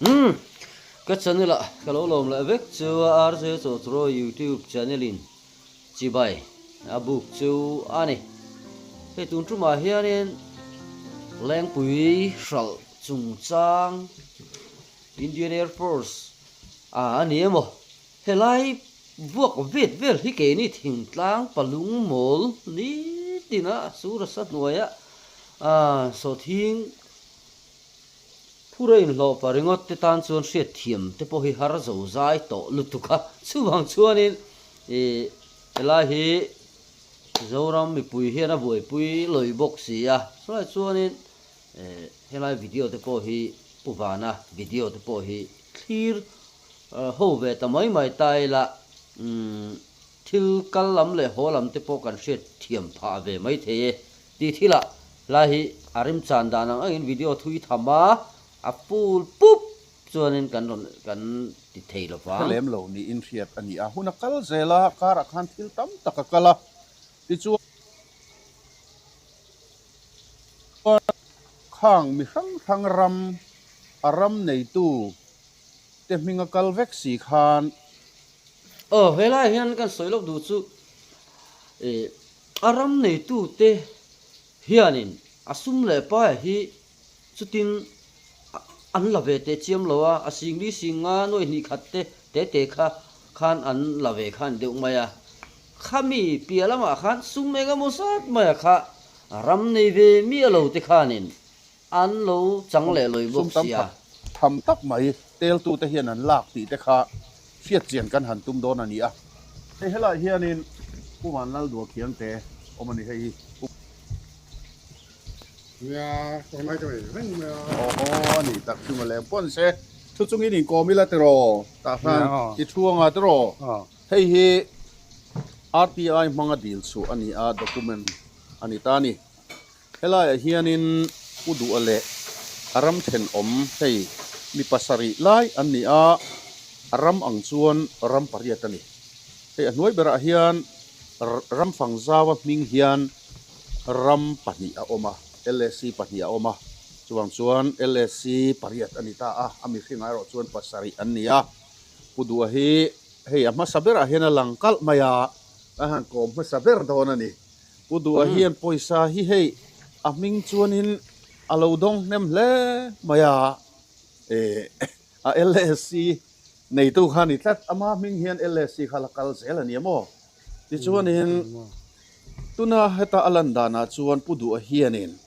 Umm ka channel ah ka lo lawm leh vek chu a RJ Chawchraw YouTube channel in chibai a buk chu a ni. Hei tun tumah hianin Lengpui hralh chungchang Indian Air Force ah a ni emaw helai vuak vet vel hi keini thingtlang palung mawl nitina sur a sa hnuaia sawhthing Phur a inhlawh pa ringawt te tan chuan hriatthiam te pawh hi har zo zai tawh lutuk a, chuvang chuanin ih helai hi Zoram mipui hian a buaipui lawi bawk si a, chulai chuanin eh helai video te pawh hi Pu Vana video te pawh hi thlir ho ve ta mai mai ta ila umm thil kal lam leh haw lam te pawh kan hriatthiam phah ve mai thei e. Tih thilah lai hi a remchan dan ang angin video thui tham a, a full pup chuanin kan rawn kan ti thei lo vang. Hre lem lo niin hriat a ni a, hun a kal zel a, karah khan thil tam tak a kal a, tichuan khang mi hrang hrang ram a ram neitu te hming a kal vek si khan. Aw, helaiah hian kan sawi lawk duh chu ih. A ram neitute hianin a sum leh paia hi chutin an la ve teh chiam lo a, a singli sing nga nuai hnih khat te te te kha khan an la ve khan deuh mai a. Khami piah lamah khan sum eng emaw zat maia kha ram nei ve miah lo te khanin an lo chang leh lawi Sum bawk tam sia. tak tham tak mai teltute hian an lak tih te kha hriat chian kan han tum dawn a ni a. Hei helaiah hianin Pu Vanlalduah Khiangte awm a ni hei hi. Pu. Nia, tunlai ka nei reng mai a. Aw a ni tak chu mawle. Pawn se thu chungin inkawm ila tiraw? Tah khan i thu anga tiraw? Hei hi RTI hmanga dil chhuah a ni a, document a ni ta a ni. Helaiah hianin Pu Duha leh a ram thenawm hei mi pasarih lai an ni a, a ram ang chuan ram pariat a ni. Hei a hnuai berah hian ram fang zaua hming hian ram pahnih a awm a, LAC pahnih a awm a, chuvang chuan LAC pariat a ni ta a, a mihringah erawh chuan pasarih an ni a. Pu Duha hi hei a hmasa berah hian a lang kalh mai a, a han kawm hmasa ber dawn a ni. Pu Duha hian pawisa hi hei a hming chuanin a lo dawng hnem hle mai a, eh a LSC neitu kha a ni tlat, ama hming hian LSC kha la kal zel a ni a maw? Tichuanin tuna heta a lan danah chuan Pu Duha hianin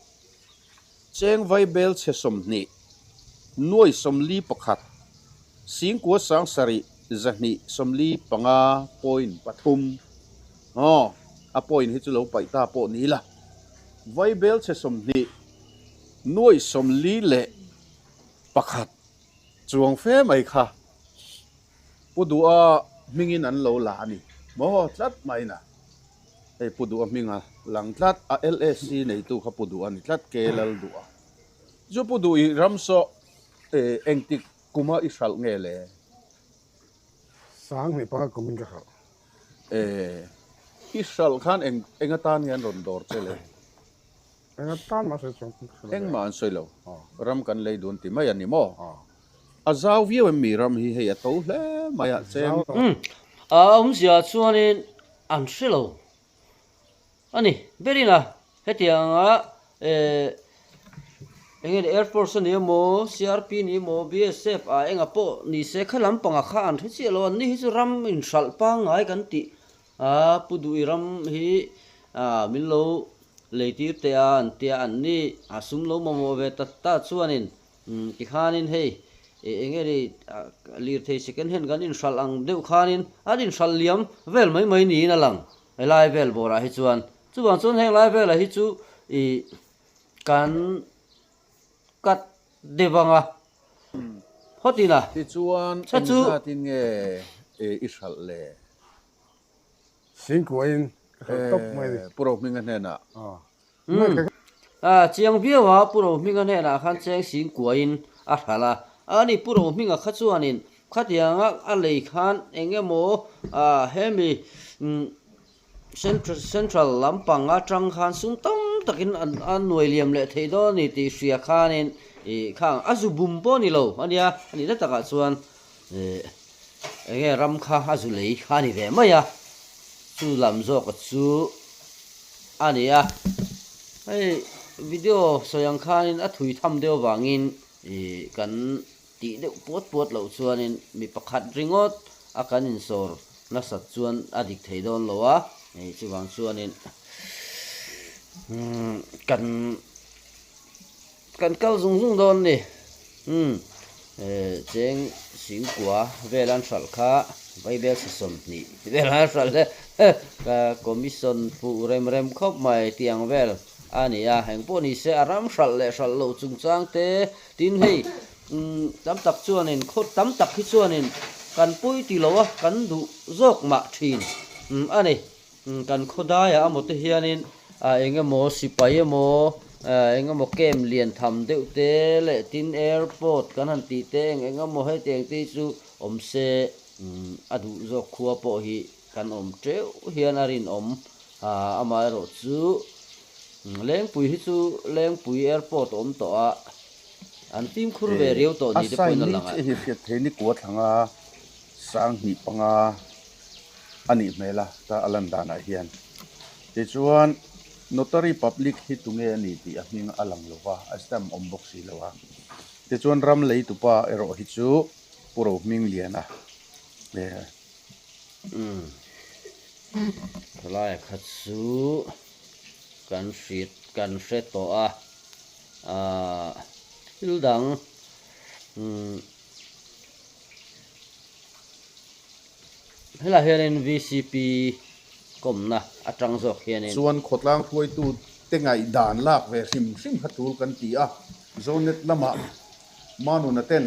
cheng vaibel chhe 20, nuai 41, singkua 7000 245 point pathum aw a point hi chu lo paih ta pawh ni ila vaibel chhe 20 nuai 41 chuang fe mai kha Pu Duha hmingin an lo la a ni maw tlat mai na. Hei Pu Duha hminga lang tlat a LSC neitu kha Pu Duha ni tlat ke Lal Duha. Chu Pu Duh i ram saw engtik kuma i hralh nge le? Sang hnih panga kumin ka hralh. I hralh khan eng eng atan nge an rawn dawr che le? Eng atan mah sawi chuang ka hre lo. Engmah an sawi lo. Ram kan lei dun ti mai a ni maw? A zau viau em mi ram hi hei a to hle mai a cheng. A awmzia chuanin an hre lo a ni berin a hetianga eh eng nge Air Force a ni emaw CRP a ni emaw BSF ah engah pawh ni se kha lampangah kha an hre chiah lo a ni hi chu ram inhralh pangngai kan tih a Pu Duhi ram hi ah min lo lei tir teh a an tia an ni a sum lo mamawh ve ta ta chuanin Umm tikhanin hei eng nge ni lirthei second hand kan inhralh ang deuh khanin an inhralh liam vel mai mai niin a lang helai vel bawrah hi chuan. Chuvang chuan heng lai velah hi chu ih kan cut deuh ang a phawt ina. Tichuan engzatin nge i hralh le? Singkuain ka hralh tawp mai a ni. Pu Rohminga hnenah. Umm. A chiang viau a, Pu Rohminga hnenah khan cheng sing kuain a hralh a. Ani Pu Rohminga kha chuanin khatianga a lei khan eng emaw hemi central lampang atang khan sum tam takin a nuai liam leh theih dawn a ni tih hria khanin Ih khang a zu bum pawh a ni lo a nia, a nihna takah chuan ih eng nge ram kha a zu lei kha a ni ve mai a, chu lam zawka chu a ni a. Hei video sawi ang khanin a thui tham deuh avangin ih kan tih deuh puat puat loh chuanin mi pakhat ringawt a kan insawr nasat chuan a dik thei dawn lo a, ih chuvang chuanin umm kan Kan kal zung zung dawn ni. Umm cheng singkua vel an hralh kha Bible sa 20 vel an hralh le ka commission fuh rem rem khawp mai tih ang vel a ni a. Eng pawh ni se a ram hralh leh hralh loh chungchang te tin hei tam tak chuanin khaw tam tak hi chuanin kan pawi ti lo a kan duh zawk mah thin a ni. Kan khawdaiah amaw te hianin eng emaw sipai emaw eng emaw camp lian tham deuh te leh tin airport kan han tih te eng eng emaw hetiang te hi chu awm se a duh zawk khua pawh hi kan awm teuh hian a rinawm amaherawh chu Lengpui hi chu Lengpui airport a awm tawh a an fimkhur ve riau tawh ni te pawhin a lang a. A sign ni chiah hi hriat thei ni kua thlanga 1000 panga a nih hmel a ta a lan danah hian. Tichuan Notary Public hi tunge a ni tih a hming a lang lo va, a stamp awm bawk si lo a. Tichuan ram lei tupa erawh hi chu Pu Rohmingliana le. Umm khawlaia kha chu kan hriat kan hre tawh a, aah thil dang umm. Helaiah hianin VCP kawmna atang zawk hianin. Chuan khawtlang hruaitu te ngaihdan lak ve hrim hrim kha tul kan ti a, Zonet lamah Manuna ten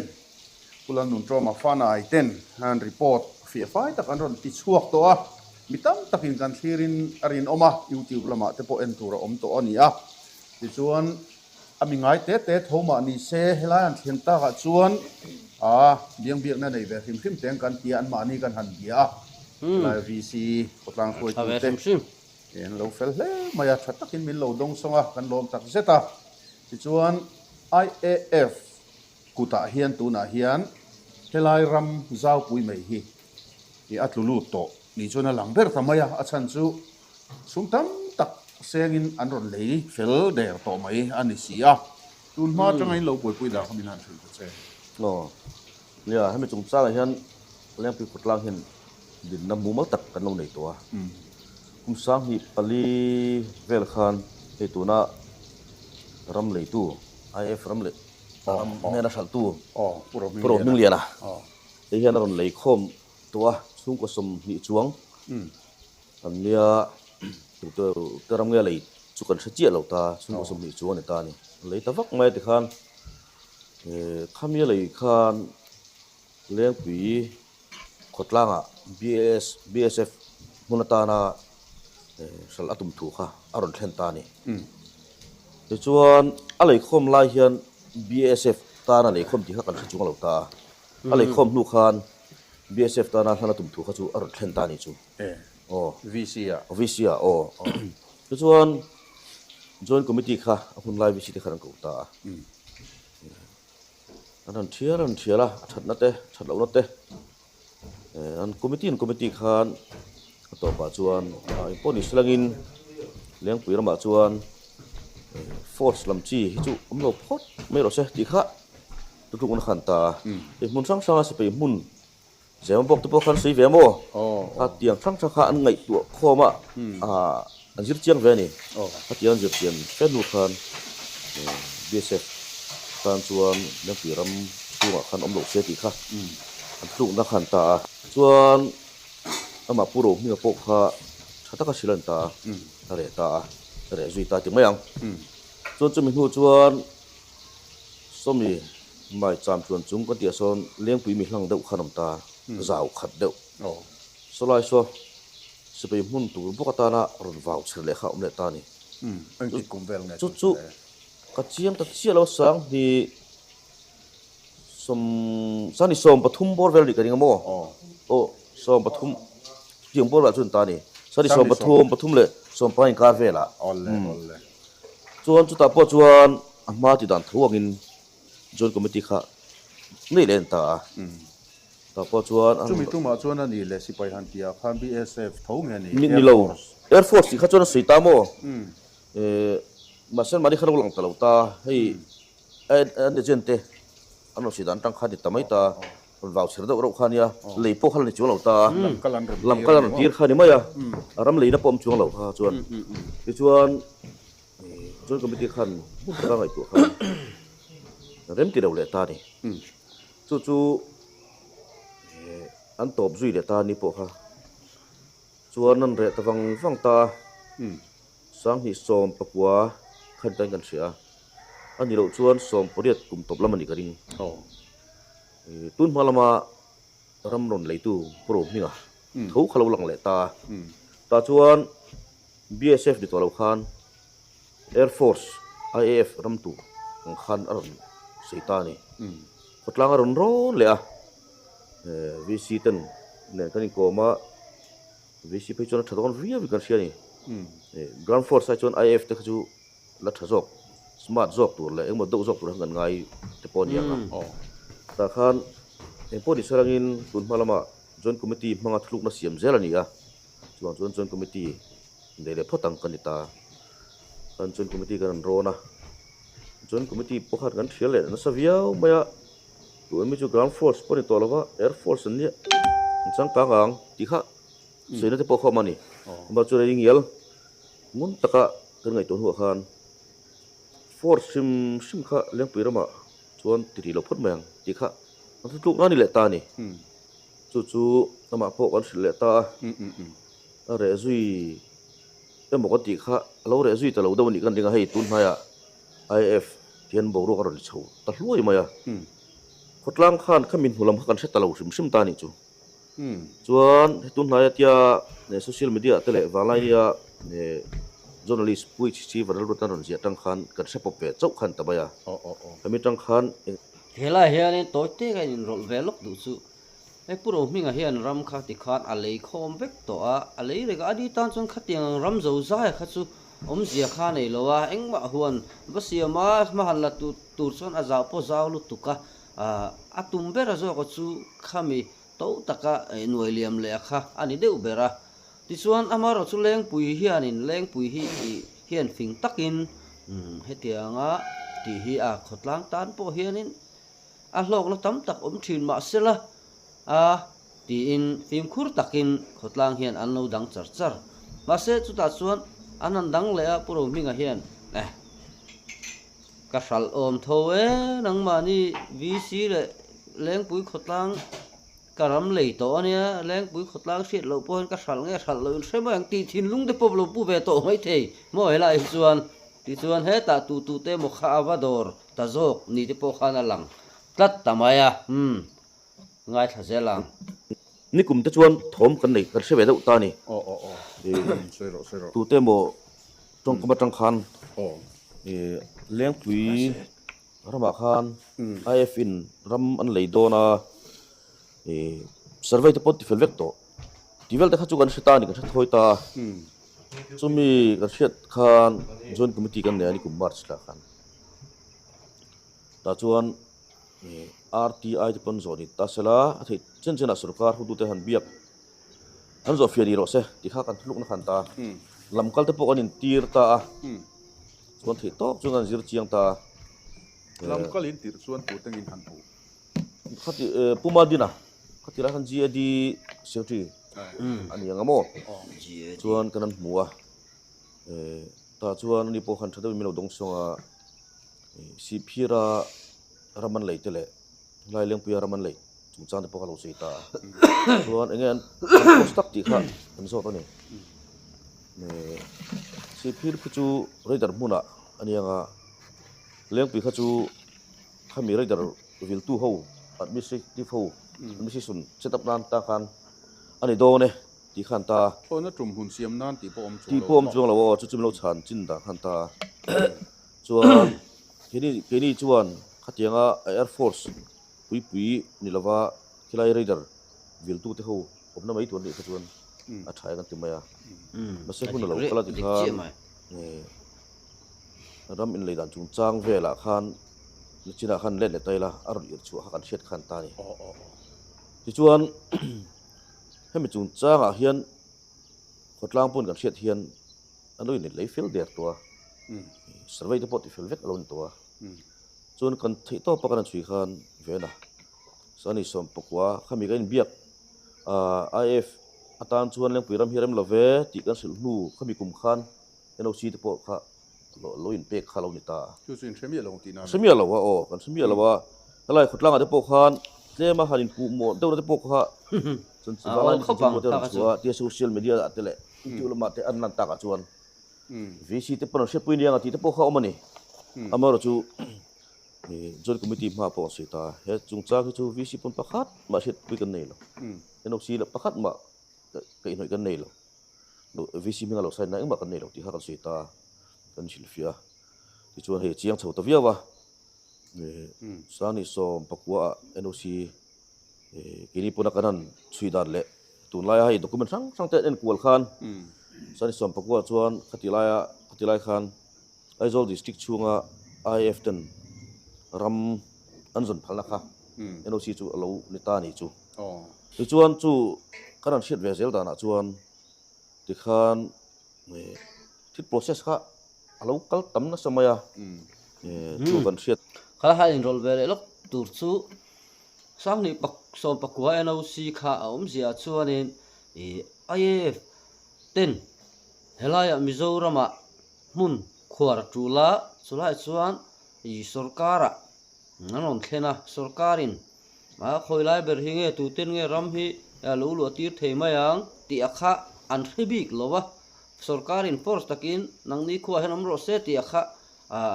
Pu Lalnuntawma Fanai ten an report fiah fai tak an rawn ti chhuak tawh a, mi tam takin kan thlirin a rinawm a, YouTube lamah te pawh en tur a awm tawh a ni a, tichuan A mi ngai te te tho mah ni se, helai an thlen takah chuan a biangbiakna nei ve hrim hrim teng kan tia anmahni kan han bia a, helai VC khawtlang hruaitute an lo fel hle mai a, tha takin min lo dawng sawng a, kan lawm tak zet a. Tichuan IAF kutah hian tunah hian helai ram zaupui mai hi a tlu lut tawh ni chuan a lang ber ta mai a, a chhan chu Sum tam tak sengin an rawn lei fel der tawh mai a ni si a, tun hma atanga in lo buaipui dah kha min han hrilh ta che. Aw, nia, hemi chungchangah hian Lengpui Khawtlang hian dinna mumal tak kan lo nei tawh a. Kum 2004 vel khan hei tuna ram leitu, IF ram leh ram hnena hralhtu Pu Rohmingliana hei hian a rawn lei khawm tawh a, chhungkaw 20 chuang Kan nia tute ram nge lei chu kan hre chiah lo ta, chhungkaw 20 chu a ni ta a ni. Lei ta vak mai a tikhan khami a lei khan Lengpui khawtlangah BAS BSF hmun atana hralh a tum thu kha a rawn thlen ta a ni. Tichuan a leikhawm lai hian BASF tana leikhawm tih kha kan hre chung a lo ta a, a leikhawm hnu khan BSF tana hlan a tum thu kha chu a rawn thlen ta a ni chu. Aw. VC ah. VC ah aw. Tichuan Joint Committee kha a hun lai VC te khan an ko ta a. An rawn thial an thial a, a thatna te, that lohna te. An committee an committee khan a tawpah chuan engpawh ni silangin Lengpui ramah chuan force lam chi hi chu awm lo phawt mai rawh se tih kha tutlukna khan ta a. Hei hmun hrang hranga sipai hmun Zema bawk te pawh khan sawi ve maw? A tiang hrang hrang kha an ngaihtuah khawm a, an zir chiang ve a ni. A tiang an zir chian fe hnu khan BSF tan chuan Lengpui ram chhungah khan awm loh se tih kha an thlukna khan ta a. Chuan amah Pu Rohminga pawh kha tha taka hrilh a ni ta a, a reh ta a, a reh zui ta ti mai ang. Chuan chumi hnu chuan Sawmi mai cham tluan chung ka tih ah sawn Lengpui mi hlang deuh khan awm ta, zau khat deuh. Sawlai saw sipai hmun tur bawk atana rawn vau chher leh kha a awm leh ta a ni. Chu chu ka chiang ta chiah lo 2000 sawm 2013 bawr vel nih ka ring a maw? Aw 13 tiang bawr velah chuan ta a ni. 2013 pathum leh 15 inkar velah. Chuan chutah pawh chuan a hma ti dan tho angin Joint Committee kha nei leh a ni ta a. Tah pawh chuan an. Chumi tumah chuan a ni leh sipai han tih ah khan BSF tho nge ni? Ni lo. Air Force tih kha chuan a sawi ta maw? Mahse mahni kha lo lang ta lo ta. Hei an agent te an rawn sawi dan atang khan ni ta mai ta. Rawn vau chher deuh reuh kha nia. Lei pawh kha la ni chuang lo ta. Lam kal an rawn tir. Lam kal an rawn tir kha ni mai a. A ram leina pawh awm chuang lo kha chuan. Tichuan. Joint Committee khan hmun taka ngaihtuah khan rem ti lo leh ta a ni. Chu chu an tawp zui leh ta a ni pawh kha chuan an reh ta vang vang ta a. Sanghnih 19 khan tan kan hria a, a ni loh chuan 18 kum tawp lam a nih ka ring. Tun hma lama ram rawn leitu Pu Rohminga tho kha lo lang leh ta a. Tah chuan BSF ni tawh lo khan Air Force, IAF ram tur ang khan a rawn sawi ta a ni. Khawtlang a rawn rawn leh a, VC ten nen kan inkawm a, VC phei chuan a tha dawn viau in kan hria a ni. Ground Force ai chuan IAF te kha chu la tha zawk, smart zawk tur leh engemaw deuh zawk tur khan kan ngai te pawh a ni ang a. Tah khan engpawh ni sarangin tun hma lama Joint Committee hmanga thulukna siam zel a ni a. Chuvang chuan Joint Committee nei leh phawt ang ka ni ta. Kan Joint Committee kan rawn rawn a, Joint Committee pawh khan kan thial leh nasa viau mai a, tun ami chu Ground Force pawh a ni tawh lo va, Air Force an nia, an changkang ang tih kha sawina te pawh kha a awm a ni. Amah chuan ei ngial ngun taka kan ngaihtuah hnuah khan Force hrim hrim kha Lengpui ramah chuan ti rih lo phawt mai ang tih kha an thutlukna a ni leh ta a ni. Chu chu amah pawh kan hrilh leh ta a, a reh zui emaw kan tih kha a lo reh zui ta lo deuh a nih kan ring a, hei tun hnaiah IAF hian boruak a rawn chho ta hluai mai a, khawtlang khan khami hnu lam kha kan hre ta lo hrim hrim ta a nih chu. Chuan hei tun hnaia tia social media ah te leh vanglainia journalist Pui Chi Chi Vanlalruat an rawn ziah tang khan kan hre pawp ve chauh khan ta mai a, hemi tang khan Helai hianin tawi tek a inrawlh ve lawk duh chu hei Pu Rohminga hian ram kha tikhan a lei khawm vek tawh a, a lei reng a, ani tan chuan khatiang ang ram zo zai kha chu awmzia kha a nei lo a, engmah huan va siam a, hma han la tur chuan a zau pawh zau lutuk a, a tum ber a zawk a chu khami to taka nuai liam leh a kha a ni deuh ber a. Tichuan amaherawhchu Lengpui hianin Lengpui hi hian fing takin hetianga tih hi a khawtlang tan pawh hianin a hlawkna tam tak awm thin mahsela a tiin fimkhur takin khawtlang hian an lo dang char char. Mahse chutah chuan an han dang leh a Pu Rohminga hian eh ka hralh awm tho e nangmahni VC leh Lengpui khawtlang Ka ram lei tawh a nia, Lengpui khawtlang hriat loh pawh hian ka hralh nge hralh loh in hre mai ang tih thinlung te pawh lo pu ve tawh mai thei maw helai hi chuan. Tichuan hetah tu tu te emaw kha a va dawr ta zawk ni te pawh khan a lang tlat ta mai a, umm ngaithla zel ang. Nikum te chuan thawm kan nei kan hre ve deuh ta a ni. Tu te emaw tawngkam atang khan Lengpui Ramah khan IF in ram an lei dawn a, ih survey te pawh an ti fel vek tawh. Tih vel te kha chu kan hre ta a ni, kan hre thawi ta a. Chumi kan hriat khan joint committee kan nei a ni kum March thla khan. Tah chuan ih RTI te pawh an zawh ni ta sela, a theih chen chenah sorkar hotute han biak an zawh fiah ni rawh se tih kha kan thulukna khan ta a. Lam kal te pawh kan intir ta a. Chuan theih tawk chuan kan zir chiang ta a. Lam kal in tirh chuan tu tengin han hmuh? Khati Pu Madina khati lai khan GAD secretary a ni ang a maw? Chuan kan han hmu a. Tah chuan ani pawh khan tha deuhin min lo dawng sawng a. Sihphira ram an lei te leh Lailengpuia ram an lei chungchang te pawh kha lo sawi ta a. Chuan enge an post tak tih kha an zawt a ni. Sihphir khi chu Raider hmunah a ni ang a, Lengpui kha chu khami Raider viltu ho administrative ho administration set up nan ta khan a ni dawn e tih khan ta a. Thlawhna tum hun siam nan tih pawh awm chuang lo. Tih pawh awm chuang lo aw, chu chu min lo chhan chin dan khan ta a. Chuan keini keini chuan khatianga Air Force puipui ni lova khilai Raider viltute ho awmna mai tur a nih kha chuan a tha em an ti mai a. Mahse hun a lo kal a ti khan ram inlei dan chungchang velah khan. Chinah khan let leh ta ila a rawn irh chhuah kha kan hriat khan ta a ni. Tichuan hemi chungchangah hian khawtlang pawn kan hriat hian an lo inlei fel der tawh a, survey te pawh tifel vek a lo ni tawh a. Chuan kan theih tawpa kan han chhui khan Vena Sani Sawmpakua khami kan inbiak IF atan chuan Lengpui ram hi rem lo ve tih kan hrilh hnu khami kum khan NOC te pawh kha lo inpek kha lo ni ta a. Chu chu in hre miah lo tihna a ni. Hre miah lo a aw, kan hre miah lo a. Helai khawtlangah te pawh khan tlema han inpuh mawh deuhna te pawh kha chuan Vanglai ni chu te rawn chhuah a, tia social media ah te leh YouTube lamah te an lan takah chuan VC te pawn an hriatpui nia ang tih te pawh kha a awm a ni. Amaherawhchu Joint Committee hma pawh an sawi ta a, he chungchang hi chu VC pawn pakhat mah hriatpui kan nei lo. NOC lah pakhat mah kaihhnawih kan nei lo. VC hminga lo sign na engmah kan nei lo tih kha kan sawi ta a, kan hrilhfiah a. Tichuan hei a chiang chho ta viau a, Sani 14 ah NOC keini pawna kan han chhui dan leh tunlaia hei document hrang hrang te an enkual khan Sani 14 ah chuan khati laia khati lai khan Aizawl district chhunga IAF ten ram an zawn phalna kha NOC chu a lo ni ta a ni chu. Tichuan chu kan han hriat ve zel danah chuan tikhan thil process kha a lo kal tam nasa mai a, chu kan hriat. Kha han inrawlh ve leh lawk tur chu Sanghnih 19 NOC kha a awmzia chuanin IAF ten helaiah Mizoramah hmun khuar a tul a, chulaiah chuan sorkarah an rawn thlen a, sorkarin a khawi lai ber hi nge tuten nge ram hi lo luah tir thei mai ang tih a kha an hre bik lo a, sorkarin force takin nangni khuaah hian awm rawh se tih a kha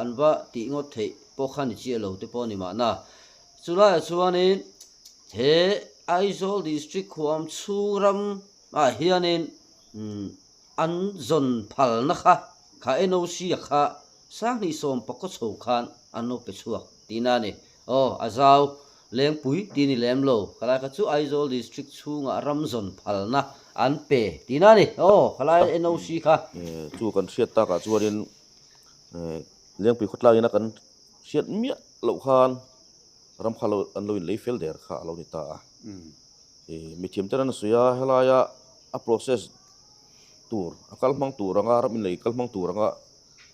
an va tih ngawt theih pawh kha ni chiah lo te pawh a ni mahna. Chulaiah chuanin he Aizawl district khuam chhung ramah hianin An zawn phalna kha kha NOC a kha 2019 chho khan an lo pe chhuak tihna a ni. Aw, a zau Lengpui tih ni lem lo, khalai kha chu Aizawl District chhungah ram zawn phalna an pe tihna a ni. Aw, khalai NOC kha. Chu kan hriat takah chuanin Lengpui khawtlangin a kan hriat miah loh khan ram kha an lo inlei fel der kha a lo ni ta a. Mithiam ten an sawi a, helaia a process tur, a kal hmang tur anga ram inlei kal hmang tur anga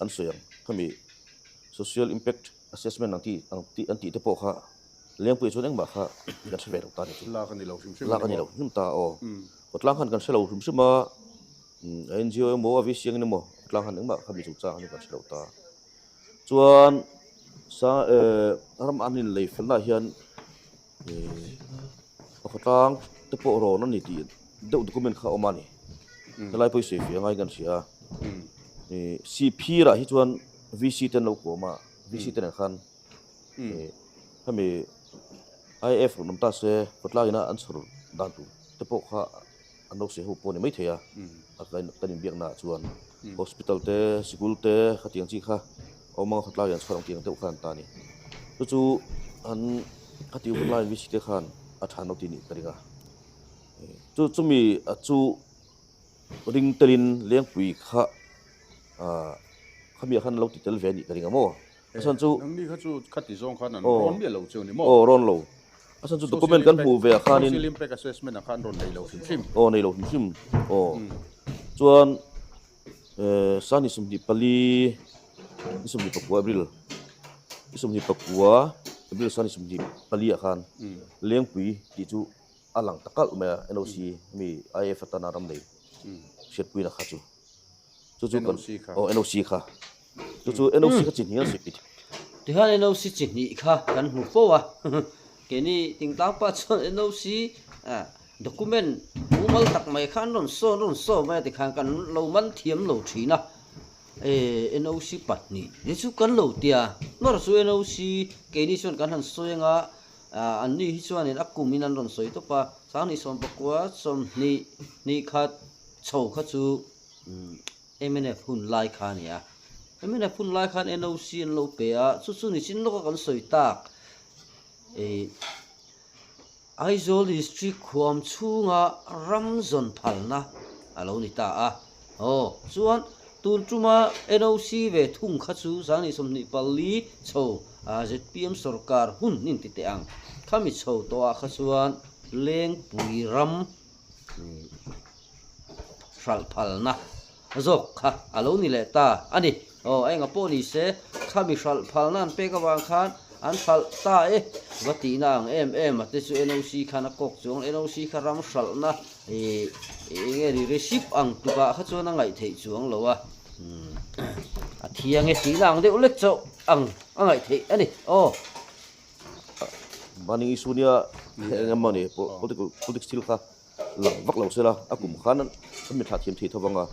an sawi ang. Khami social impact assessment ang tih ang tih an tih te pawh kha Lengpuiah chuan engmah kha kan hre ve lo ta a ni chu. Lak a ni lo hrim hrim a ni maw? Lak a ni lo hrim ta aw. Khawtlang khan kan hre lo hrim hrim a, a NGO emaw a VC angin emaw khawtlang khan engmah khami chungchang hi kan hre lo ta. Chuan sa ram an inlei felnaah hian A khawtlang te pawh rawn a ni tih deuh document kha a awm a ni. Helai pawh i sawi feh angai kan hria a. Sihphir ah hi chuan VC te an lo kawm a, VC te nen khan hemi IAF rawn awm ta se khawtlang ina an chhawr dan tur te pawh kha an lo sawi ho pawh a ni maithei a, kan inbiakna ah chuan hospital te sikul te khatiang chi kha a awm anga khawtlai an chhuah ang tih ang deuh khan an ta a ni. Chu chu an khatiang hun laiin VC te khan a tha no tih nih ka ring a. Chu chumi chu ring telin Lengpui kha khami ah khan lo ti tel ve a nih ka ring a maw? A chhan chu Nangni kha chu khati zawng khan an rawn miah lo chu a ni maw? Aw rawn lo. A chhan chu document kan hmuh ve ah khanin Social impact assessment ah khan rawn nei lo hrim hrim. Aw nei lo hrim hrim aw. Chuan Sani 24 ni 29 April ni 29 April Sani 24 ah khan Lengpui tih chu a lang ta kalh mai a NOC mi IAF atana ram nei hriatpuina kha chu. Chu chu kan aw NOC kha. Chu chu NOC kha chi hnih an sawi. Tihian NOC chi hnih kha kan hmu fo a, keini tingtang pah chuan NOC document mumal tak mai kha an rawn sawn rawn sawn mai a tikhan kan lo man thiam lo thin a, NOC pahnih ni chu kan lo ti a, nawr chu NOC keini chuan kan han sawi anga an ni hi chuanin a kumin an rawn sawi tawp a, 20 19 20 hnih khat chho kha chu. Mnf hun lai kha a ni a. Mnf hun lai khan NOC an lo pe a, chu chu nichin lawka kan sawi tak ih Aizawl District khuam chhunga ram zawn phalna a lo ni ta a. Aw, chuan tun tuma NOC ve thung kha chu 2024 chho. ZPM sorkar hun nin ti teh ang. Khami chho tawhah kha chuan Lengpui ram hralh phalna zawk kha a lo ni leh ta a ni. Aw, a enga pawh ni se, khami hralh phalna an pek avang khan an hralh ta e va tihna ang em em a te chu NOC khan a kawk chuang NOC kha ram hralhna ih eng nge ni receipt ang tukah kha chuan a ngaih theih chuang lo a, a thiang e tihna ang deuh lek chauh ang a ngaih theih a ni. Aw. Burning issue nia eng emaw ni political politics thil kha lang vak lo sela a kum khan an mi thlah thiam thei tho vang a.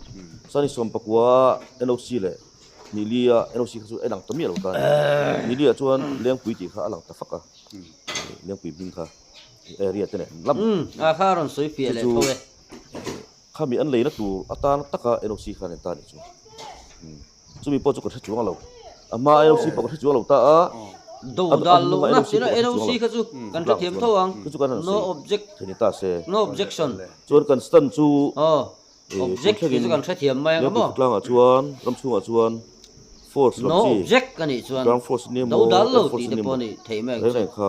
Sani sawmpakua NOC leh Nilia NOC kha chu a lang ta miah lo ta a ni. Nilia chuan Lengpui tih kha a lang ta fak a, Lengpui hming kha area te nen lam. A kha a rawn sawi fiah leh tho e. Khami an leina tur atan taka NOC kha an en ta a nih chu. Chumi pawh chu ka hre chuang lo. A hma NOC pawh ka hre chuang lo ta a. Do dal lo na tina NOC kha chu kan hre thiam tho ang. No object. Thei ni ta se. No objection. Chuan kan stand chu Object tih chu kan hre thiam mai ang maw? Tlangah chuan ram chhungah chuan force lam No chi object a nih chuan ground force ni do emaw dal lo air force tih te ni pawh emaw a nih theih mai ang reng chu. reng kha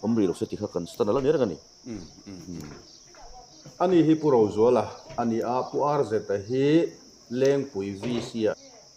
awm rih lo se tih kha kan stand a la ni reng a ni. Ani hi Pu Rozuala a ni a, Pu Arzeta hi Lengpui VC a.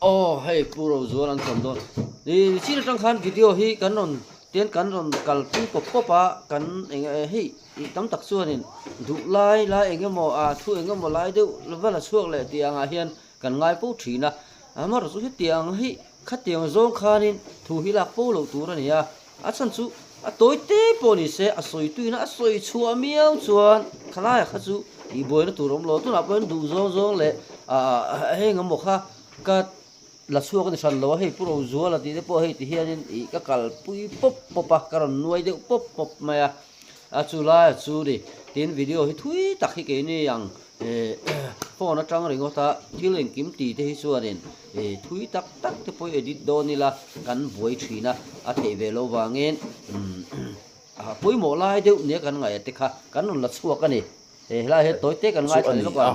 Aw hei Pu Rozuala an kawm dawn. Ni chin atang khan video hi kan rawn tian kan rawn kalpui pawp pawp a, kan eng hei ih tam tak chuanin duh lai lai eng emaw ah thu eng emaw lai deuh va la chhuak leh tih angah hian kan ngai fo thin a. Amaherawhchu chu hetiang hi khatiang zawng khanin thu hi lak fo loh tur a ni a, a chhan chu a tawi te pawh ni se a sawi tuina a sawi chhuah miau chuan khalaiah kha chu tih buaina tur a awm lo. Tunah pawh hian duh zawng zawng leh ah heng emaw kha ka la chhuak a ni hran lo a, hei Pu Rozuala tih te pawh hei ti hianin ih ka kalpui pawp pawp a, ka rawn nuai deuh pawp pawp mai a, a chu laiah chu ni tin video hi thui tak hi keini ang eh phone atang ringawt a thil engkim ti te hi chuanin eh thui tak tak te pawh hi edit dawn ila kan buai thin a, a theih ve loh vangin umm a pawimawh lai deuh nia kan ngaih te kha kan rawn la chhuak a ni. He helai hian tawi te kan Chu a ngaithla ni lawk a. a,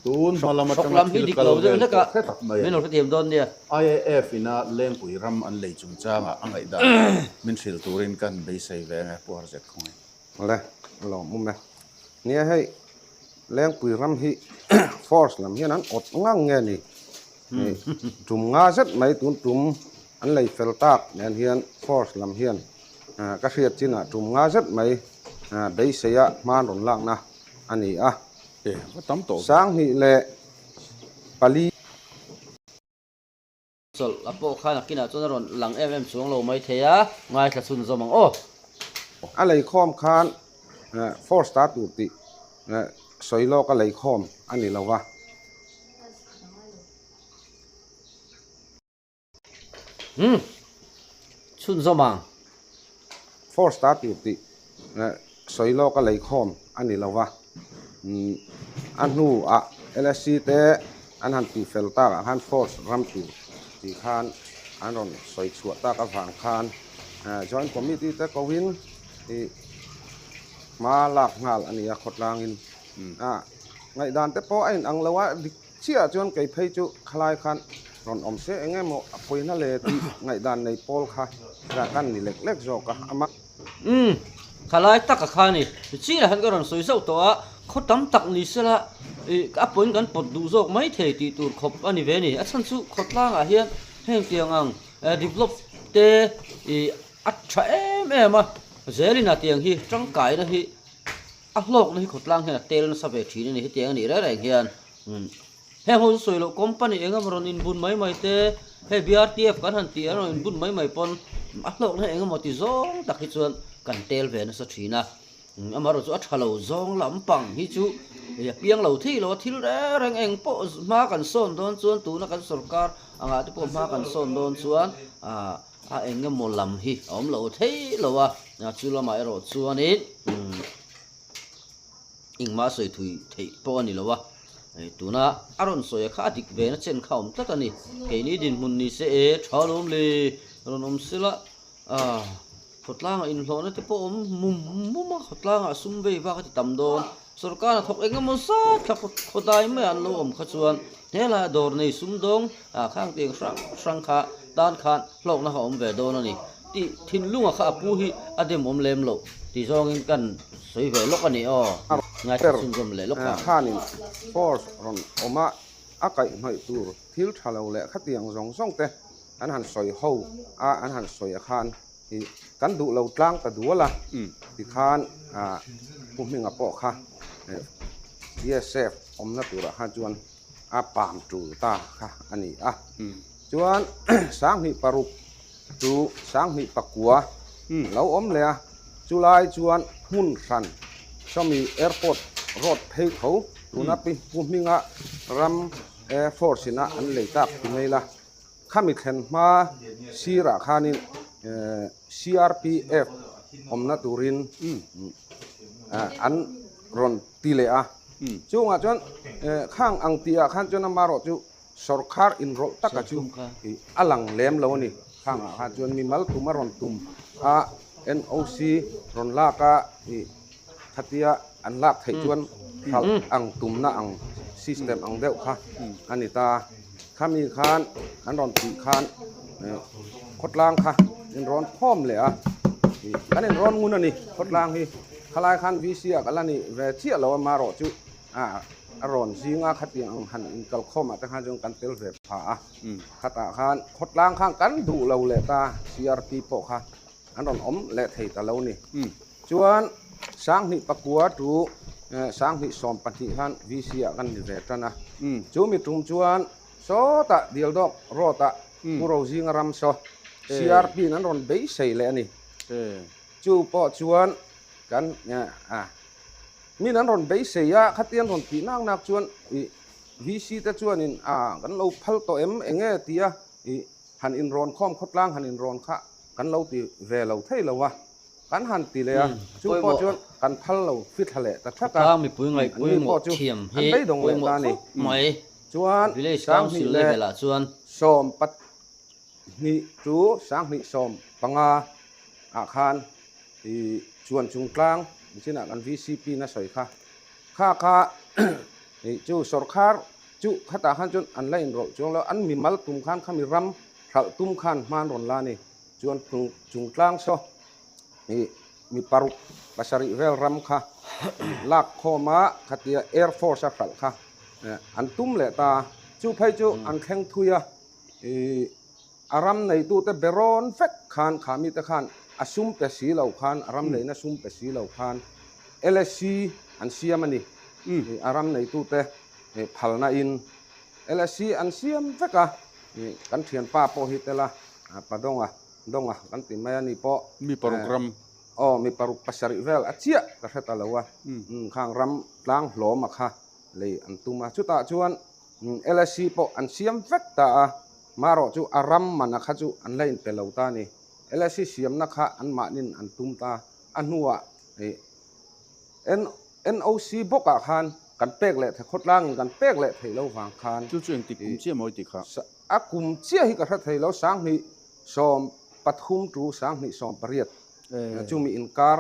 tun hma lam Hrawk atanga lam hi thil dik kal lo deuh vel hlek pawh a, hre tak mai a min ni. lo hrethiam dawn nia. IAF ina Lengpui ram an lei chungchangah a ngaihdan min hrilh turin kan beisei ve ang e, Pu Harzet Khawngaih. Awle, a lawmawm e. Nia hei, Lengpui ram hi force lam hian an awt ngang nge ni? Hei, tum nga zet mai tun tum an lei fel tak nen hian force lam hian Ka hriat chinah tum nga zet mai beiseia hman rawn lakna a ni a. Sanghnih leh pali. Chawlh a pawh khan a kinah chuan a rawn lang em em chuang lo mai thei a, ngaithla chhunzawm ang aw. A leikhawm khan force ta tur tih sawi lawk a leikhawm a ni lo va. Umm chhunzawm ang. Force ta tur tih sawi lawk a leikhawm a ni lo va, a hnu ah LSC te an han tih fel tak ah khan force ram tur tih khan an rawn sawi chhuah tak avang khan joint committee te ko in ih hma lak nghal a ni a khawtlang in ngaihdan te pawh a in ang lo a dik Chiah chuan kei phei chu khalai khan rawn awm se eng emaw a pawina le tih ngaihdan nei pawl kha dah kan ni lek lek zawk a, ama. Umm, khalai taka kha ni. Chinah khan ka rawn sawi zauh tawh a, khaw tam tak ni sela ih a pawn kan pawt duh zawk mai thei tih tur khawp a ni ve ni. A chhan chu khawtlangah hian heng tiang ang develop te ih a tha em em a, zelin a tiang hi tangkaina hi A hlawkna hi khawtlang hian a tel nasa ve thin a ni hetiang a nih reng reng hian heng ho chu sawi loh company eng emaw rawn inbun mai mai te hei BRTF kan han tih an rawn inbun mai mai pawn a hlawkna hi eng emaw ti zawng tak hi chuan kan tel ve nasa thin a amaherawhchu a tha lo zawng lampang hi chu a piang lo thei lo a thil reng reng eng pawh hma kan sawn dawn chuan tuna kan sorkar angah te pawh hma kan sawn dawn chuan ah A eng emaw lam hi a awm lo thei lo a, chu lamah erawh chuanin engmah sawi thui theih pawh a ni lo a, tuna a rawn sawi a kha a dik ve na chen kha a awm tlat a ni. Keini dinhmun ni se e, tha lawm le, rawn awm se la, khawtlangah inhlawhna te pawh a awm mum mum a, khawtlangah sum vei vak a ti tam dawn. Sorkar a thawk eng emaw zat thla khawdai mai an lo awm kha chuan helaiah dawr nei sumdawng ah khang tiang hrang hrang kha tan khan hlawkna kha awm ve dawn a ni. tih thinlunga kha a pu hi a demawm lem loh tih zawngin kan sawi ve lawk a ni aw. Ngaithla Ber chhunzawm leh lawk ang. Khanin force rawn awm a, a kaihhnawih tur thil tha lo leh khatiang zawng zawng te an han sawi ho a, an han sawi a khan i kan duh lo tlang ta dual a, tikhan Pu Hminga pawh kha BSF awmna turah khan chuan a pam tul ta kha a ni a. Chuan 2006 chu 2009 lo awm leh a, chulai chuan hmun hran sawmi airport road phei tho tuna Pu Hminga ram Air Force ina an lei tak ti mai la. Khami thlen hma sirah khanin CRPF awmna turin an rawn ti leh a. Chungah chuan khang ang tihah khan chuan amarawh chu sawrkhar inrawlh taka chu a lang lem lo a ni. Khangah khan chuan mimal tum a rawn tum a, NOC rawn lak a khatia an lak theih chuan hralh ang tumna ang system ang deuh kha a ni ta. Khami khan an rawn tih khan khawtlang kha inrawn khawm leh a, kan inrawn ngun a ni khawtlang hi. Khalai khan VC ah ka la nih ve chiah lo a marawh chu a rawn zing a khatiang ang han inkal khawm ah te khan chuan kan tel ve pha a. Khatah khan khawtlang khan kan duh lo leh ta CRP pawh kha an rawn awm leh thei ta lo ni. Chuan 2009 tu 2012 khan VC ah kan ni ve tan a. Chu mi tum chuan sawtah Dildawk road ah Pu Rozinga ram saw CRP in an rawn beisei leh a ni. Chu pawh chuan kan min an rawn beisei a, khatiang rawn tih nak nak chuan VC te chuanin kan lo phal tawh em enge tia han inrawn khawm khawtlang han inrawn kha kan lo ti ve lo thei lo a, kan han ti leh a, chu pawh chuan kan phal lo fi thla leh ta thak a, Khawtlang mipui ngaih an ni pawh pawimawh chu thiam an hi beidawng leh pawimawh ta a ni. khawp mai. Chuan Village 20 Council leh level ah chuan. 12 chu 2015 ah khan i chuan chungtlang nichinah kan VCP na sawi kha, kha kha i chu sawrkhar chu khatah khan chuan an la inrawlh chuang lo, an mimal tum khan khami ram hralh tum khan hman rawn la a ni. Chuan chungtlang saw ih mi paruk pasarih vel ram kha lak khawm a khatia Air Force a hralh kha an tum leh ta a, chu phei chu an thleng thui a, ih a ram neitute be rawn vek khan kha mite khan a sum pe si lo khan a ram neihna sum pe si lo khan LSC an siam a ni, ih a ram neitute phalna in LSC an siam vek a. Kan thianpa pawh hi tel a, pa Dawnga, Dawnga kan ti mai a ni pawh. Mi paruk ram. Aw, mi paruk pasarih vel a chiah ka hre ta lo a, khang ram tlang hlawm a kha lei an tum a. Chutah chuan LSC pawh an siam vek ta a, marawh chu a ram man a kha chu an la inpe lo ta a ni. LSC siamna kha anmahnin an tum ta a hnuah NOC bawkah khan kan pek leh thei, khawtlangin kan pek leh theih lo vang khan. Chu chu engtik kum chiah mawi tih kha? A kum chiah hi ka hre thei lo, 2013 tu 2018 chumi inkar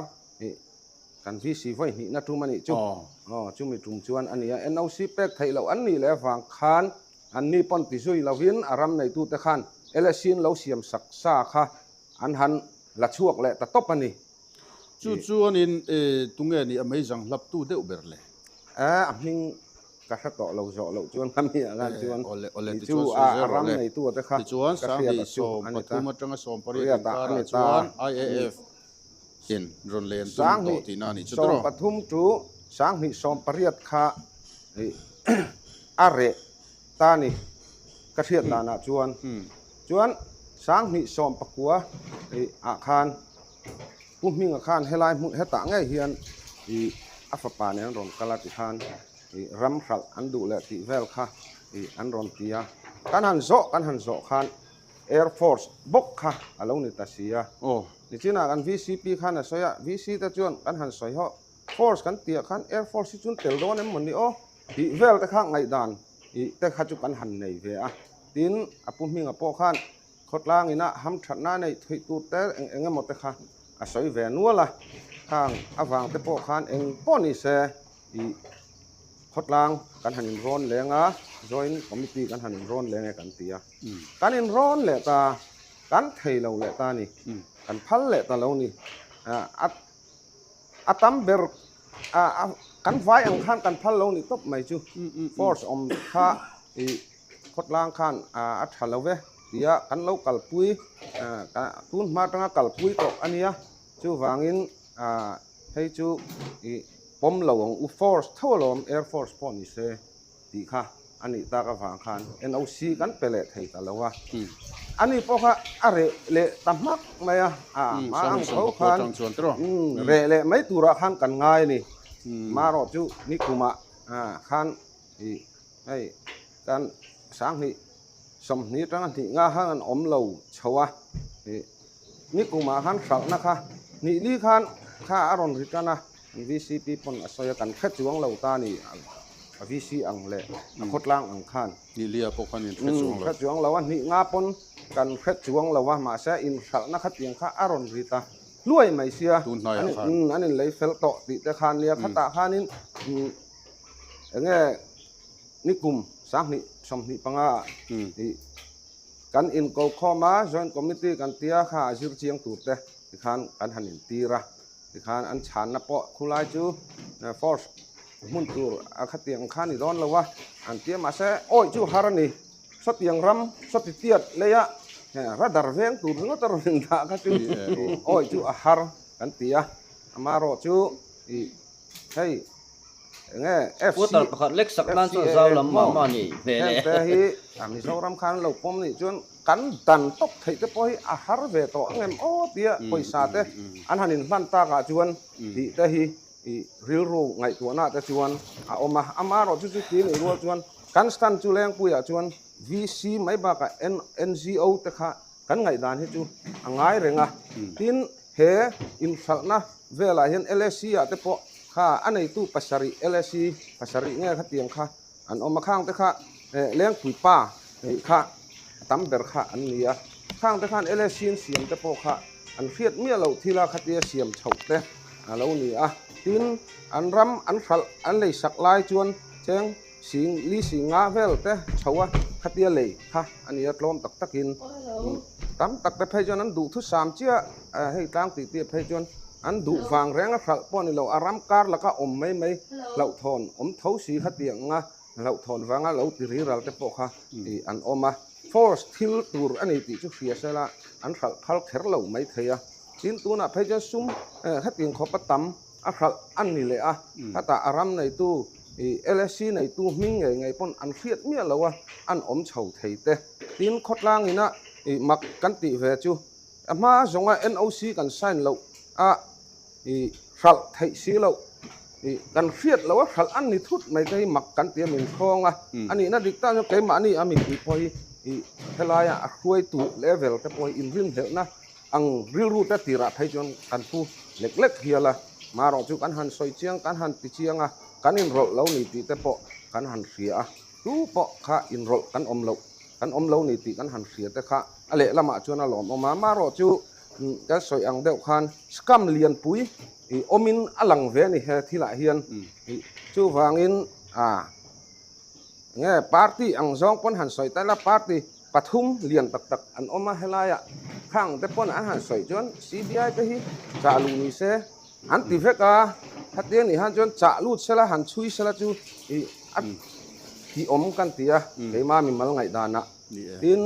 kan VC vawi hnihna tum a nih chu. Aw, chumi tum chuan a ni a, NOC pek theih loh an nih leh vang khan anni pawn ti zui lovin a ram neitute khan LSC in lo siam sak sa kha an han la chhuak leh ta tawp a ni. Chu chuanin tunge nih a meizang hlaptu deuh ber le? A hming ka hre tawh lo zawh loh chuan ka mi ah khan chuan ti chu a ram neitu te kha ka hriat a chu a ni ta. Riat ah a ni ta. 2013 tu 2018 kha a reh ta ni ka hriat danah chuan chuan 2019 ah khan Pu Hminga khan helai hmun hetah ngei hian ih a fapa nen an rawn kal a ti khan ih ram hralh an duh leh tih vel kha ih an rawn ti a. Kan han zawh kan han zawh khan Air Force bawk kha a lo ni ta si a. Nichinah kan VCP khan a sawi a, VC te chuan kan han sawi haw Force kan tihah khan Air Force hi chun tel dawn em maw ni aw tih vel te kha ngaihdan ih te kha chu kan han nei ve a. Tin, a Pu Hminga pawh khan Khawtlang ina hamthatna neih theih tur te eng eng emaw te kha a sawi ve nual a, khang avang te pawh khan eng pawh ni se ih khawtlang kan han inrawn leng a, joint committee kan han inrawn leng e kan ti a, kan inrawn leh ta. Kan thei lo leh ta a ni. Kan phal leh ta lo a ni. A a tam ber a kan vai ang khan kan phal lo ni tawp mai chu. Force awm kha ih khawtlang khan a tha lo ve tia kan lo kalpui tun hma atanga kalpui tawh a nia. Chuvangin hei chu ih pawm lo ang u force tho alawm air force pawh ni se. Tih kha a nih tak avang khan NOC kan pe leh thei ta lo a, ani pawh kha a reh leh ta hmak mai a, a hma ang tho khan reh leh mai turah khan kan ngai a ni. Marawh chu nikumah khan ih hei kan sanghnih 20 atanga hnih nga khan an awm lo chho a, ih nikumah khan hralhna kha hnih li khan kha a rawn ri tan a. VCP pawn a sawi a, kan hre chuang lo ta ni a VC ang leh a khawtlang ang khan. Hnih lia pawh khan in hre chuang lo. Hre chuang lo a, hnih nga pawn kan hre chuang lo a, mahse inhralhna khatiang kha a rawn ri ta hluai mai sia. Tun hnaiah khan. An inlei fel tawh tih te khan nia, khatah khanin eng nge nikum 20 25 ah ih kan inko khawm a, joint committee kan tia kha a zir chiang tur te tikhan kan han intir a. Tikhan an chhanna pawh khulai chu force hmun tur a khatiang kha ni dawn lo a, an tia mahse awih chu har a ni. Sawtiang ram, sawti tiat leia radar veng tur ringawt a rawn indah kha chu awih chu a har kan ti a. Amaherawh chu ih hei enge FC Quarter pakhat lek sak nan chuan zau lam mah mah ni hmel e. Hengte hi Mizoram khan lo pawm nih chuan Kan dan tawp theih te pawh hi a har ve tawh ang em aw tia pawisa te an han inhlan takah chuan tih te hi ih rilru ngaihtuahna te chuan a awm a. Amaherawh chu chuti nih rual chuan kan stand chu Lengpuiah chuan VC mai bakah NGO te kha kan ngaihdan hi chu a ngai reng a. Tin, he inhralhna velah hian LSC ah te pawh kha a neitu pasarih LSC pasarih nge khatiang kha An awm a, khang te kha Lengpui pa tih kha a tam ber kha an ni a, khang te khan LSC an siam te pawh kha an hriat miah loh thil a khatia siam chhoh te a lo ni a, tin an ram an hralh an lei sak lai chuan cheng sing li sing nga vel te chho a khatia lei kha a ni a, tlawm tak takin tam tak te phei chuan an duh thusam chiah hei tlang tih tih phei chuan An duh vang reng a hralh pawh a ni lo, a ram kar laka awm mai mai hlauhthawn awm tho si kha tih ang a, hlauhthawn vanga lo ti riral te pawh kha ih an awm a. Force thil tur a ni tih chu hria sela an hralh phal kher lo mai thei a. Tin, tunah phei chuan sum hetiang khawpa tam a hralh a ni leh a, khatah a ram neitu ih LSC neitu hming ngei ngei pawn an hriat miah lo a, an awm chho thei te. Tin, khawtlang ina ih mak kan tih ve chu A hma zawnga NOC kan sign loh a i hralh theih si loh i kan hriat loh a hralh an ni thut mai te hi mak kan ti a min khawng a, a nihna dik tak chu keimahni a mipui pawh hi i helaia a hruaitu level te pawh hi inrinhlelhna ang rilru te tirah phei chuan kan pu lek lek hial a, marawh chu kan han sawi chiang kan han ti chiang a, kan inrawlh lo ni tih te pawh kan han hria a. Tu pawh kha inrawlh kan awm loh, kan awm lo ni tih kan han hria te kha a lehlamah chuan a lawmawm a. Amaherawh chu kan sawi ang deuh khan scam lianpui ih awmin a lang ve a ni he thilah hian. Ih chuvangin a nge party ang zawng pawn han sawi ta ila party pathum lian tak tak an awm a helaiah khang te pawn an han sawi chuan CBI te hi chah luh ni se an ti vek a, khatia nih han chuan chah lut sela han chhui sela chu ih a tih awm kan ti a, keima mimal ngaihdanah. Tin,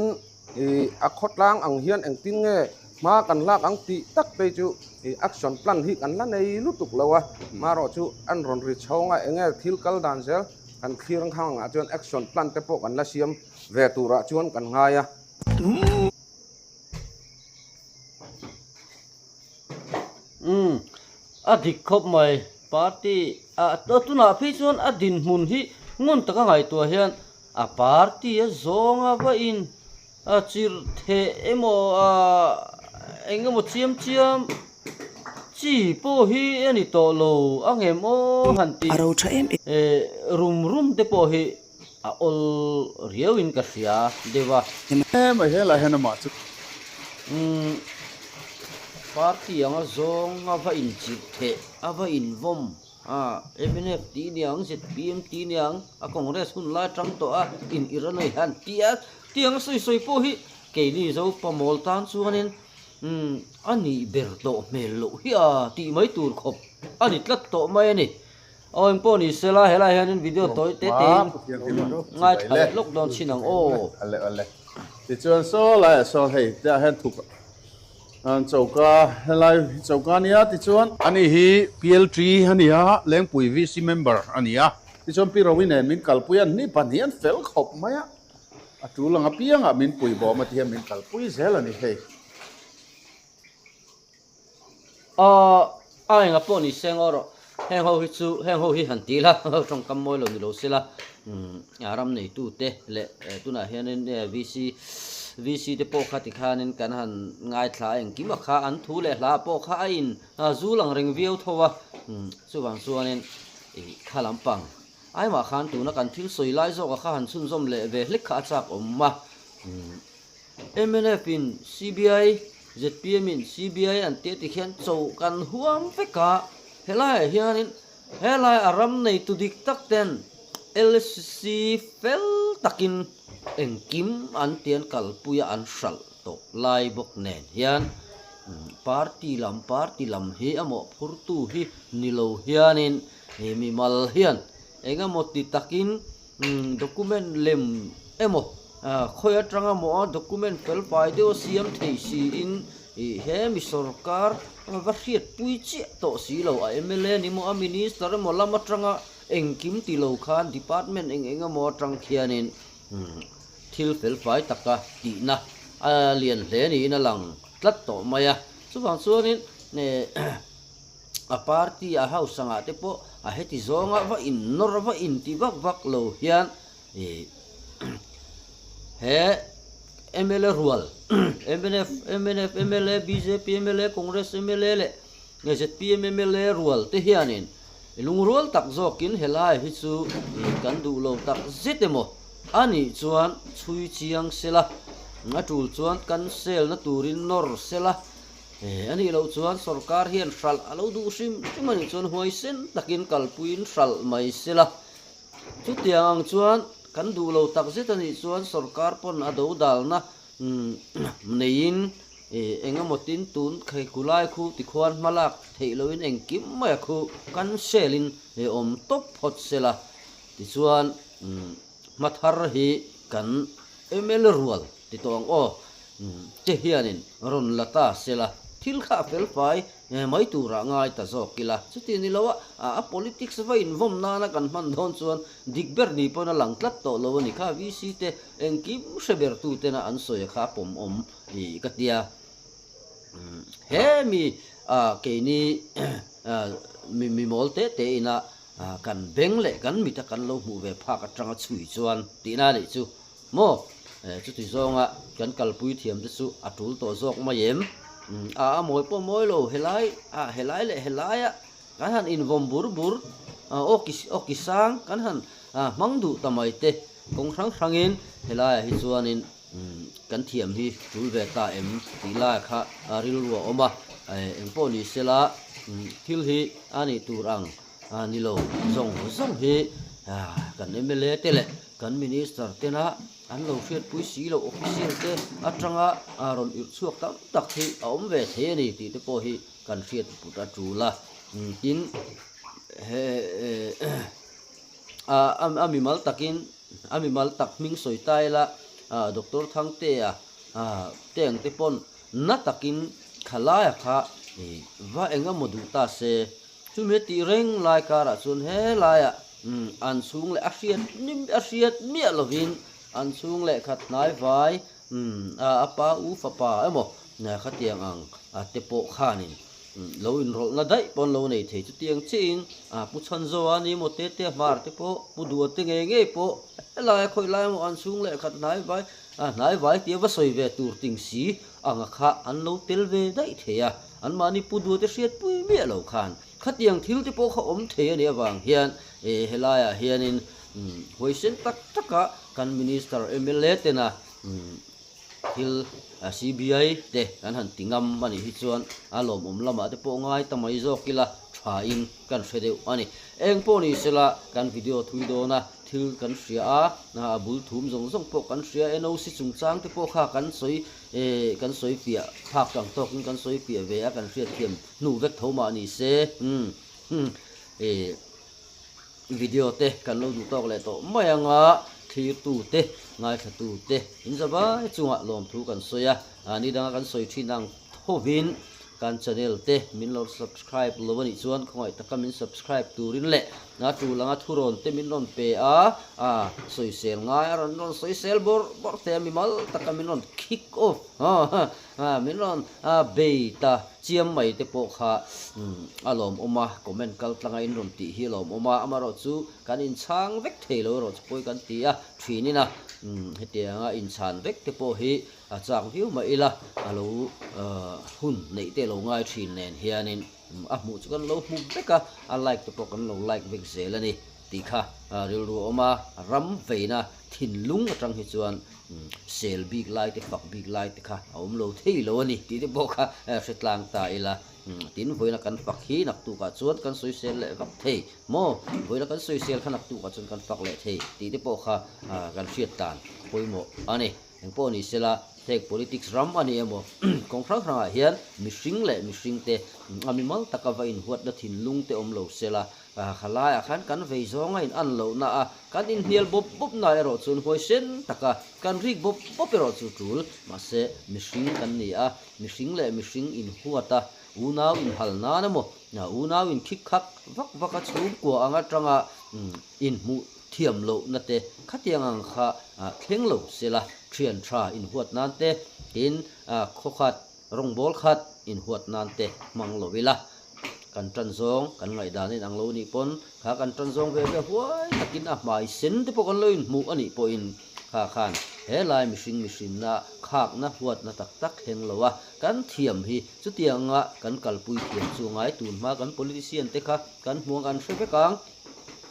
ih a khawtlang ang hian engtin nge hma kan lak ang tih tak phei chu ih action plan hi kan la nei lutuk lo a, marawh chu an rawn ri chhawng a, enge thil kal dan zel kan thlir ang khang angah chuan action plan te pawh kan la siam ve turah chuan kan ngai a. Umm a dik khawp mai party ah tunah phei chuan a dinhmun hi ngun taka ngaihtuah hian a party a zawng a va in a chirh theh emaw ah eng emaw chiam chiam chi pawh hi a ni tawh lo a ngem aw han tih eh rum rum te pawh hi A awl riau in ka hria deuh a. Em a helai hian amah chu. Umm party anga zawng a va in chirh theh a va in vawm a mnf tih niang zpm tih niang a congress hun lai tang tawh a in ir a nei han tia tiang sawi sawi pawh hi. Keini Zopa mawl tan chuanin umm a nih ber tawh hmel loh hi a tih mai tur khawp a ni tlat tawh mai a ni. Aw engpawh ni sela helaiah hianin video tawi te tein ngaithla leh lawk dawn chin ang aw. Ale ale tichuan saw laiah sawn hei tah hian thuk an choka helai choka ania tichuan ani hi PLT ania Lengpui VC member ania tichuan Pi Rowi nen min kalpui a ni pahnih an fel khawp mai a a tul ang apiangah min pui bawm a ti hian min kalpui zel a ni hei. Aw a enga pawh ni se ngaw rawh heng ho hi chu heng ho hi han ti ila tawngkam mawi lo ni lo se la umm a ram neitu te leh tunah hianin VC VC te pawh kha tikhanin kan han ngaithla a engkim a kha an thu leh hla pawh kha a in zul ang reng viau tho a umm chuvang chuanin ih kha lampang aimah khan tuna kan thil sawi lai zawk a kha han chhunzawm leh ve hlek kha a chak awm a umm. Mnf in CBI, zpm in CBI an tia ti khian cho kan huam vek a, helaiah hianin helai a ram neitu dik tak ten LSC fel takin engkim an tian kalpuia an hralh tawh lai bawk nen hian party lam party lam hi a mawhphurtu hi ni lo hianin mimal hian engemaw ti takin Document lem emaw khawi atanga maw a document fel fai deuh a siam thei siin ih he mi sorkar va hriatpui chiah tawh si lo a mla ni maw a minister emaw lam atanga engkim ti lo khan department eng eng emaw atang khianin thil fel fai taka tihna a lian hle niin a lang tlat tawh mai a chuvang chuanin A party a house angah te pawh a heti zawnga va in nawr va in ti vak vak lo hian ih he mla rual mnf mnf mla bjp mla congress mla leh zpm mla rual te hianin lungrual tak zawkin helai hi chu ih kan duh lo tak zet emaw a nih chuan chhui chiang sela a tul chuan cancel na turin nawr sela. A nih loh chuan sorkar hian hralh a lo duh hrim hrim a nih chuan huaisen takin kalpuiin hralh mai se la. Chutiang ang chuan kan duh lo tak zet a nih chuan sorkar pawn a do dalna neiin eng emaw tin tun khaikhu lai khu tikhuan hma lak theih loin engkim mai a khu cancel in awm tawp phawt se la. Tichuan hma thar hi kan mla rual ti tawh ang aw. Te hianin rawn la ta se la, thil kha a fel fai mai turah ngai ta zawk ila. Chuti ni lo a, a politics va invawm nana kan hman dawn chuan dik ber ni pawn a lang tlat tawh lo a ni kha. VC te engkim hre ber tu tena an sawi a kha a pawm awm ka tia. He mi keini mi mawl te te ina kan beng leh kan mita kan lo hmuh ve phak atanga chhui chuan tihna a nih chu. Maw? Chuti zawnga kan kalpui thiam te chu a tul tawh zawk mai em? A a mawi pawh mawi lo, helai ah helai leh helaia kan han invawm bur bur, aw ki aw ki sang kan han hmang duh ta mai te kawng hrang hrangin helaiah hi chuanin kan thiam hi tul ve ta em tih lai kha rilru a awm a, engpawh ni sela thil hi a nih tur ang ni lo zawng zawng hi kan mla te leh Kan Minister tena an lo hriatpui si loh official te atanga rawn irh chhuak tam tak hi a awm ve thei a ni tih te pawh hi kan hriat put a tul a. Tin, he a mimal takin a mimal tak hming sawi ta ila Doctor Thangtea te ang te pawn na takin khalaia kha va eng emaw duh ta se Chumi a tih reng lai karah chuan helaiah an chhung leh a hriat a hriat miah lovin an chhung leh khat hnai vai a pa u fapa emaw khatiang ang te pawh khanin lo inrawlhna daih pawn lo nei thei. Chutiang chiahin Pu Chhanzoa ni emaw Tete Hmar te pawh Pu Dua te ngei ngei pawh helai khawi lai emaw an chhung leh khat hnai vai hnai vai tia va sawi ve tur ting si anga kha an lo tel ve daih thei a. Anmahni pu duate hriatpui miah lo khan khatiang thil te pawh kha awm thei a nih avang hian helaiah hianin huaisen tak taka kan Minister mla tena thil CBI te kan han ti ngam a nih hi chuan a lawmawm lamah te pawh ngai ta mai zawk ila thain kan hre deuh a ni. Eng pawh ni sela kan video thui dawn a. thil kan hria a, a bul thum zawng zawng pawh kan hria a, NOC chungchang te pawh kha kan sawi eh kan sawi fiah phak ang tawkin kan sawi fiah ve a, kan hriatthiam hnu vek tho mah ni se umm eh video te kan lo duh tawk leh tawh mai anga thlirtu te ngaithlatu te in zavai chungah lawmthu kan sawi a, ni danga kan sawi thin ang thovin Kan channel te min lo subscribe lo a nih chuan khawngaih taka min subscribe turin leh a tul anga thurawn te min rawn pe a, a sawisel ngai a rawn rawn sawisel bawrh bawrh te a mimal taka min rawn kick off min rawn bei ta chiam mai te pawh kha a lawmawm a, comment kal tlanga in rawn tih hi a lawmawm a, amaherawhchu kan inchhang vek thei lo erawh chu pawi kan ti a, thinin a hetianga inchhan vek te pawh hi A chak viau mah ila, a lo hun neih te lo ngai thin nen hianin a hmuh chu kan lo hmu vek a, a like te pawh kan lo like vek zel a ni tih kha rilru a awm a, ram veina thinlung atang hi chuan sel bik lai te fak bik lai te kha a awm lo thei lo a ni tih te pawh kha hre tlang ta ila, tin vawiina kan fak hi naktukah chuan kan sawisel leh vak thei maw, vawiina kan sawisel kha naktukah chuan kan fak leh thei tih te pawh kha kan hriat dan pawimawh a ni. Engpawh ni sela, heng politics ram a ni emaw, kawng hrang hrangah hian mihring leh mihringte a mimal taka va inhuatna thinlung te awm lo sela, khalaiah khan kan vei zawng a in an lohna a, kan inhnial bawp bawpna erawh chuan huaisen taka kan rik bawp bawp erawh chu tul. Mahse, mihring kan ni a, mihring leh mihring inhuat a, unau inhal nan emaw, unau inkhik khak vak vak a chhungkua ang atanga inhmuh thiam lohna te khatiang ang kha thleng lo sela, thian tha inhuat nan te, tin khaw khat, rawngbawl khat inhuat nan te hmang lo ila. Kan tan zawng, kan ngaihdan in ang lo nih pawn kha kan tan zawng ve ve huai takin a hmai sen te pawh kan lo inhmuh a nih pawhin kha khan he lai mihring mihrinna khakna huatna tak tak thleng lo a, kan thiam hi chutianga kan kalpui thiam chu ngai tun hma kan politician te kha kan hmuang an hre vek ang.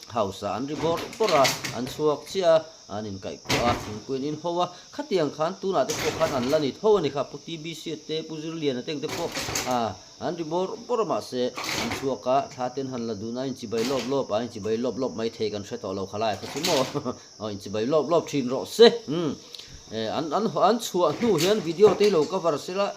Hausa an ri bawrh bawrh a, an chhuak chiah a, an inkaihkuah a, thingpui an inho a, khatiang khan tunah te pawh khan an la ni tho a ni kha, Pu TBC te, Pu Zirliana te ang te pawh an ri bawrh bawrh a, mahse an chhuak a, thla ten han la dun a, inchibai lawp lawp a, inchibai lawp lawp mai thei kan hre tawh lo khalai kha chu maw, aw inchibai lawp lawp thin rawh se, umm an an an chhuah hnu hian video te hi lo cover sela,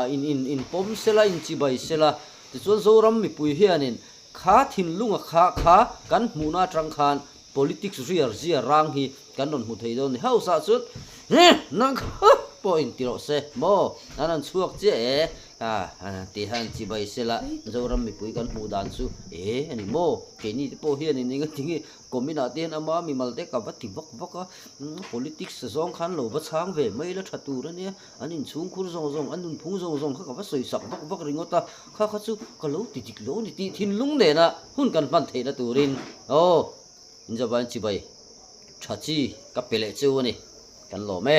in in inpawm sela, inchibai sela, tichuan Zoram mipui hianin Kha thinlunga kha kha kan hmuhna atang khan politics riar zia rang hi kan rawn hmu thei dawn ni. House ah chuan He! Nang kha pawh in ti rawh se maw? An rawn chhuak chiah e a ti han chi bai sela Zoram mipui kan hmuh dan chu e a ni maw? Keini te pawh hian in eng atinge Comment ah te hian ama mimal te ka va ti vak vak a, politics zawng khan lo va chhang ve mai la tha tur a nia. An inchhungkhur zawng zawng, an nunphung zawng zawng kha ka va sawi sak vak vak ringawt a, kha kha chu ka lo ti dik lo a ni tih thinlung nena hun kan hman theihna turin aw inzavain chibai tha chi ka pe leh cheu a ni, kan lawm e.